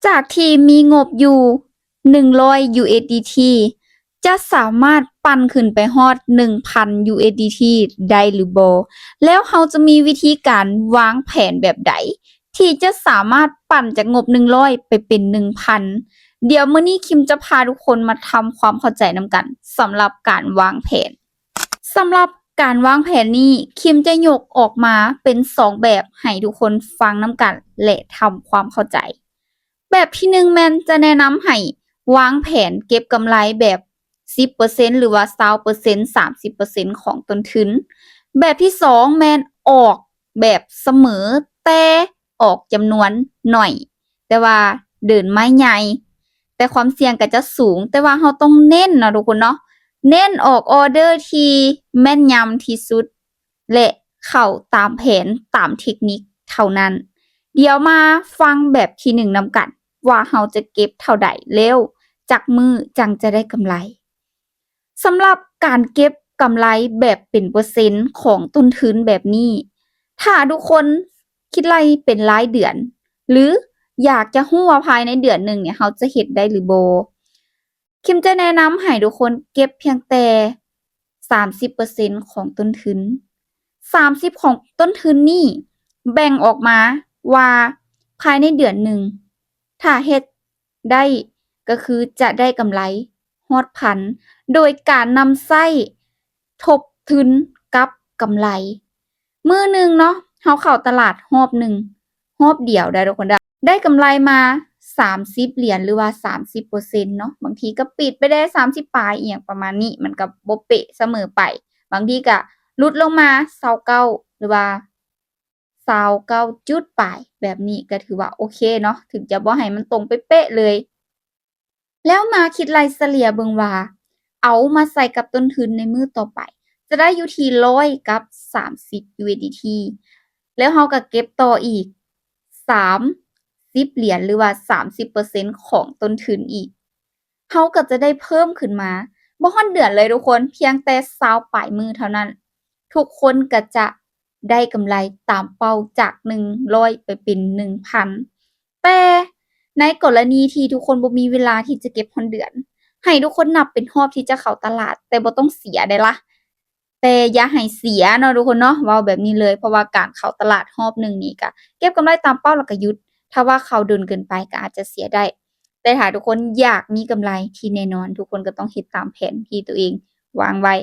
ຈາກທີ່ມີງົບຢູ່ໜຶ່ງຮ້ອຍ USDT ຈະສາມາດປັ່ນຂຶ້ນໄປຮອດໜຶ່ງພັນ USDT ໄດ້ຫຼືບໍ່? ແລ້ວເຮົາຈະມີວິທີການວາງແຜນແບບໃດ ທີ່ຈະສາມາດປັ່ນຈາກງົບໜຶ່ງຮ້ອຍໄປເປັນໜຶ່ງພັນ? ດຽວມື້ນີ້ຄິມຈະພາທຸກຄົນມາທຳຄວາມເຂົ້າໃຈນຳກັນ ສຳລັບການວາງແຜນ. ສຳລັບການວາງແຜນນີ້ ຄິມຈະຍົກອອກມາເປັນສອງແບບໃຫ້ທຸກຄົນຟັງນຳກັນ ແລະ ທຳຄວາມເຂົ້າໃຈ. ແບບທີໜຶ່ງແມ່ນຈະແນະນຳໃຫ້ວາງແຜນເກັບກຳໄລແບບສິບເປີເຊັນ ຫຼືວ່າຊາວເປີເຊັນ ສາມສິບເປີເຊັນຂອງຕົ້ນທຶນ. ແບບທີສອງແມ່ນອອກແບບສະເໝີ ແຕ່ອອກຈຳນວນໜ້ອຍ ແຕ່ວ່າເດີນໄມ້ໃຫຍ່ ແຕ່ຄວາມສ່ຽງກໍຈະສູງ ແຕ່ວ່າເຮົາຕ້ອງເນັ້ນເນາະທຸກຄົນເນາະ ເນັ້ນອອກອອເດີທີ່ແມ່ນຍຳທີ່ສຸດ ແລະ ເຂົ້າຕາມແຜນຕາມເທັກນິກເທົ່ານັ້ນ. ດຽວມາຟັງແບບທີໜຶ່ງນຳກັນ ວ່າເຮົາຈະເກັບເທົ່າໃດ ແລ້ວຈັກມື້ຈັ່ງຈະໄດ້ກຳໄລ. ສຳລັບການເກັບກຳໄລແບບເປັນເປີເຊັນຂອງຕົ້ນທຶນແບບນີ້ ຖ້າທຸກຄົນຄິດໄລ່ເປັນລາຍເດືອນ ຫຼື ຢາກຈະຮູ້ວ່າພາຍໃນເດືອນໜຶ່ງເນຍ ເຮົາຈະເຮັດໄດ້ຫຼືບໍ່? ຄິມຈະແນະນຳໃຫ້ທຸກຄົນເກັບພຽງແຕ່ສາມສິບເປີເຊັນຂອງຕົ້ນທຶນ. ສາມສິບຂອງຕົ້ນທຶນນີ້ແບ່ງອອກມາວ່າພາຍໃນເດືອນໜຶ່ງ ຖ້າເຮັດໄດ້ກໍຄືຈະໄດ້ກຳໄລຮອດພັນ ໂດຍການນຳໃຊ້ທົບທຶນກັບກຳໄລ. ມື້ໜຶ່ງເນາະ ເຮົາເຂົ້າຕະຫຼາດຮອບໜຶ່ງ ຮອບດຽວໄດ້ທຸກຄົນເດີ ໄດ້ກຳໄລມາສາມສິບຫຼຽນ ຫຼືວ່າສາມສິບເປີເຊັນເນາະ ບາງທີກໍປິດໄປໄດ້ສາມສິບປາຍ ອີ່ຫຍັງປະມານນີ້ ມັນກໍບໍ່ເປະສະເໝີໄປ ບາງທີກໍຫຼຸດລົງມາຊາວເກົ້າ ຫຼືວ່າຊາວເກົ້າຈຸດປາຍ ແບບນີ້ກໍຖືວ່າໂອເຄເນາະ ເຖິງຈະບໍ່ໃຫ້ມັນຕົງເປະໆເລີຍ. ແລ້ວມາຄິດໄລ່ສະເລ່ຍເບິ່ງວ່າ ເອົາມາໃສ່ກັບຕົ້ນທຶນໃນມື້ຕໍ່ໄປ ຈະໄດ້ຢູ່ທີ່ຮ້ອຍກັບສາມສິບ USDT ແລ້ວເຮົາກໍເກັບຕໍ່ອີກສາມສິບຫຼຽນ ຫຼືວ່າສາມສິບເປີເຊັນຂອງຕົ້ນທຶນອີກ ເຮົາກໍຈະໄດ້ເພີ່ມຂຶ້ນມາ ບໍ່ຮອດເດືອນເລີຍທຸກຄົນ ພຽງແຕ່ຊາວປາຍມື້ເທົ່ານັ້ນ ທຸກຄົນກໍຈະໄດ້ກຳໄລຕາມເປົ້າຈາກໜຶ່ງຮ້ອຍໄປເປັນໜຶ່ງພັນ. ແຕ່ໃນກໍລະນີທີ່ທຸກຄົນບໍ່ມີເວລາທີ່ຈະເກັບຮອດເດືອນ ໃຫ້ທຸກຄົນນັບເປັນຮອບທີ່ຈະເຂົ້າຕະຫຼາດ ແຕ່ບໍ່ຕ້ອງເສຍໄດ໋ລະ ແຕ່ຢ່າໃຫ້ເສຍເນາະທຸກຄົນເນາະ ເວົ້າແບບນີ້ເລີຍ ເພາະວ່າການເຂົ້າຕະຫຼາດຮອບໜຶ່ງນີ້ກະເກັບກຳໄລຕາມເປົ້າແລ້ວກະຢຸດ ຖ້າວ່າເຂົ້າດົນເກີນໄປກະອາດຈະເສຍໄດ້ ແຕ່ຖ້າທຸກຄົນຢາກມີກຳໄລທີ່ແນ່ນອນ ທຸກຄົນກໍຕ້ອງເຮັດຕາມແຜນທີ່ຕົວເອງວາງໄວ້.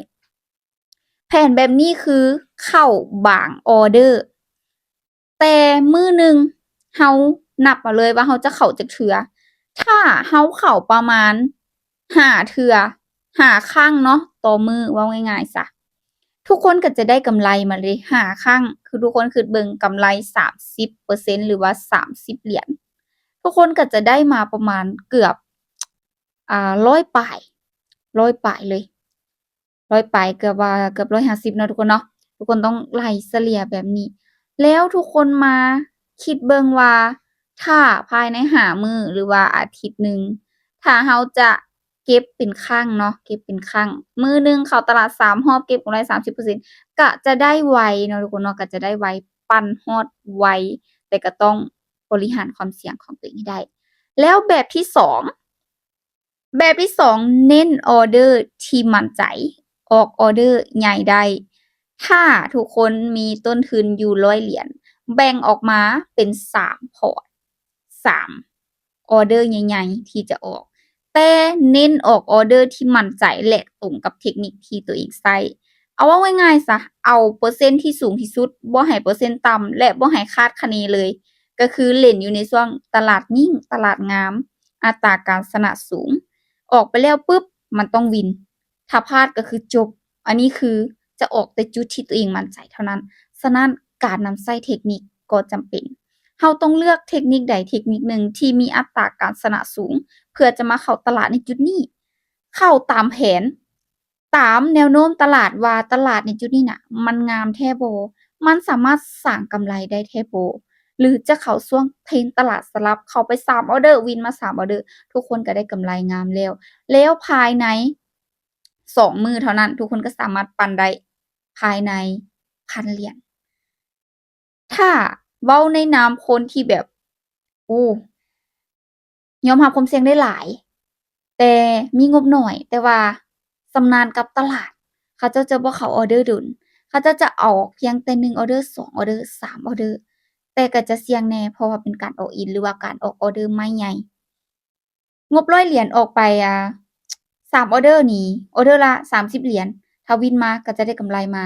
ແຜນແບບນີ້ຄືເຂົ້າບາງອໍເດີ ແຕ່ມື້ໜຶ່ງເຮົານັບເອົາເລີຍວ່າເຮົາຈະເຂົ້າຈັກເທື່ອ ຖ້າເຮົາເຂົ້າປະມານຫ້າເທື່ອ ຫ້າຄັ້ງເນາະຕໍ່ມື້ ເວົ້າງ່າຍໆຊະ ທຸກຄົນກໍຈະໄດ້ກຳໄລມາເລີຍຫ້າຄັ້ງ ຄືທຸກຄົນຄິດເບິ່ງກຳໄລສາມສິບເປີເຊັນ ຫຼືວ່າສາມສິບຫຼຽນ ທຸກຄົນກໍຈະໄດ້ມາປະມານເກືອບ ອ່າ ຮ້ອຍປາຍ ຮ້ອຍປາຍເລີຍ ຮ້ອຍປາຍ ເກືອບວ່າເກືອບຮ້ອຍຫ້າສິບເນາະທຸກຄົນເນາະ ທຸກຄົນຕ້ອງໄລ່ສະເລ່ຍແບບນີ້ ແລ້ວທຸກຄົນມາຄິດເບິ່ງວ່າ ຖ້າພາຍໃນຫ້າມື້ ຫຼືວ່າອາທິດໜຶ່ງ ຖ້າເຮົາຈະເກັບເປັນຄັ້ງເນາະ ເກັບເປັນຄັ້ງ ມື້ໜຶ່ງເຂົ້າຕະຫຼາດສາມຮອບ ເກັບກຳໄລສາມສິບເປີເຊັນ ກະຈະໄດ້ໄວເນາະທຸກຄົນເນາະ ກະຈະໄດ້ໄວ ປັ່ນຮອດໄວ ແຕ່ກະຕ້ອງບໍລິຫານຄວາມສ່ຽງຂອງຕົວເອງໃຫ້ໄດ້. ແລ້ວແບບທີສອງ ແບບທີສອງ ເນັ້ນອໍເດີທີ່ໝັ້ນໃຈ ອອກອໍເດີໃຫຍ່ໄດ້ ຖ້າທຸກຄົນມີຕົ້ນທຶນຢູ່ຮ້ອຍຫຼຽນ ແບ່ງອອກມາເປັນສາມພອດ ສາມອໍເດີໃຫຍ່ໆທີ່ຈະອອກ ແຕ່ເນັ້ນອອກອໍເດີທີ່ໝັ້ນໃຈ ແລະ ຕົງກັບເທັກນິກທີ່ຕົວເອງໃຊ້. ເອົາເວົ້າງ່າຍໆຊະ ເອົາເປີເຊັນທີ່ສູງທີ່ສຸດ ບໍ່ໃຫ້ເປີເຊັນຕ່ຳ ແລະ ບໍ່ໃຫ້ຄາດຄະເນເລີຍ ກໍຄືເຫຼັ້ນຢູ່ໃນຊ່ວງຕະຫຼາດນິ່ງ ຕະຫຼາດງາມ ອັດຕາການຊະນະສູງ ອອກໄປແລ້ວປຶບ ມັນຕ້ອງວິນ ຖ້າພາດກໍຄືຈົບ ອັນນີ້ຄືຈະອອກແຕ່ຈຸດທີ່ຕົວເອງໝັ້ນໃຈເທົ່ານັ້ນ. ສະນັ້ນ ການນຳໃຊ້ເທັກນິກກໍຈຳເປັນ. ເຮົາຕ້ອງເລືອກເທັກນິກໃດເທັກນິກໜຶ່ງທີ່ມີອັດຕາການຊະນະສູງ ເພື່ອຈະມາເຂົ້າຕະຫຼາດໃນຈຸດນີ້. ເຂົ້າຕາມແຜນ ຕາມແນວໂນ້ມຕະຫຼາດວ່າຕະຫຼາດໃນຈຸດນີ້ນະ ມັນງາມແທ້ບໍ່? ມັນສາມາດສ້າງກຳໄລໄດ້ແທ້ບໍ່? ຫຼືຈະເຂົ້າຊ່ວງເທຣນຕະຫຼາດສະຫຼັບ ເຂົ້າໄປສາມອໍເດີ ວິນມາສາມອໍເດີ ທຸກຄົນກໍໄດ້ກຳໄລງາມແລ້ວ. ແລ້ວພາຍໃນສອງມື້ເທົ່ານັ້ນ ທຸກຄົນກໍສາມາດປັ່ນໄດ້ພາຍໃນພັນຫຼຽນ. ຖ້າເວົ້າໃນນາມຄົນທີ່ແບບ ໂອ້ ຍອມຮັບຄວາມສ່ຽງໄດ້ຫຼາຍ ແຕ່ມີງົບໜ້ອຍ ແຕ່ວ່າຊຳນານກັບຕະຫຼາດ ເຂົາເຈົ້າຈະບໍ່ເຂົ້າອອເດີດົນ ເຂົາເຈົ້າຈະອອກພຽງແຕ່ໜຶ່ງອອເດີ ສອງອອເດີ ສາມອອເດີ ແຕ່ກໍຈະສ່ຽງແດ່ ເພາະວ່າເປັນການອອກອິນ ຫຼືວ່າການອອກອອເດີໄມ້ໃຫຍ່. ງົບຮ້ອຍຫຼຽນອອກໄປ ອາ ສາມອອເດີນີ້ ອອເດີລະສາມສິບຫຼຽນ ຖ້າວິນມາກໍຈະໄດ້ກຳໄລມາ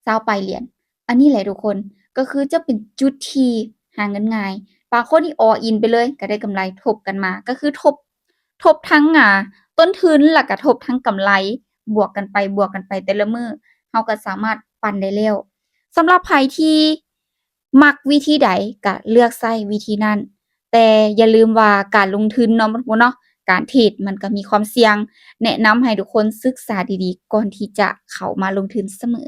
ຊາວປາຍຫຼຽນ. ອັນນີ້ແຫຼະທຸກຄົນ ກໍຄືຈະເປັນຈຸດທີ່ຫາເງິນງ່າຍ. ບາງຄົນນີ້ all in ໄປເລີຍ ກໍໄດ້ກຳໄລທົບກັນມາ ກໍຄືທົບ ທົບທັງ ອາ ຕົ້ນທຶນ ແລ້ວກໍທົບທັງກຳໄລ ບວກກັນໄປ ບວກກັນໄປແຕ່ລະມື້ ເຮົາກໍສາມາດປັ່ນໄດ້ແລ້ວ. ສຳລັບໃຜທີ່ມັກວິທີໃດກໍເລືອກໃຊ້ວິທີນັ້ນ ແຕ່ຢ່າລືມວ່າການລົງທຶນເນາະ ເນາະ ການເທຣດມັນກໍມີຄວາມສ່ຽງ. ແນະນຳໃຫ້ທຸກຄົນສຶກສາດີໆ ກ່ອນທີ່ຈະເຂົ້າມາລົງທຶນສະເໝີ.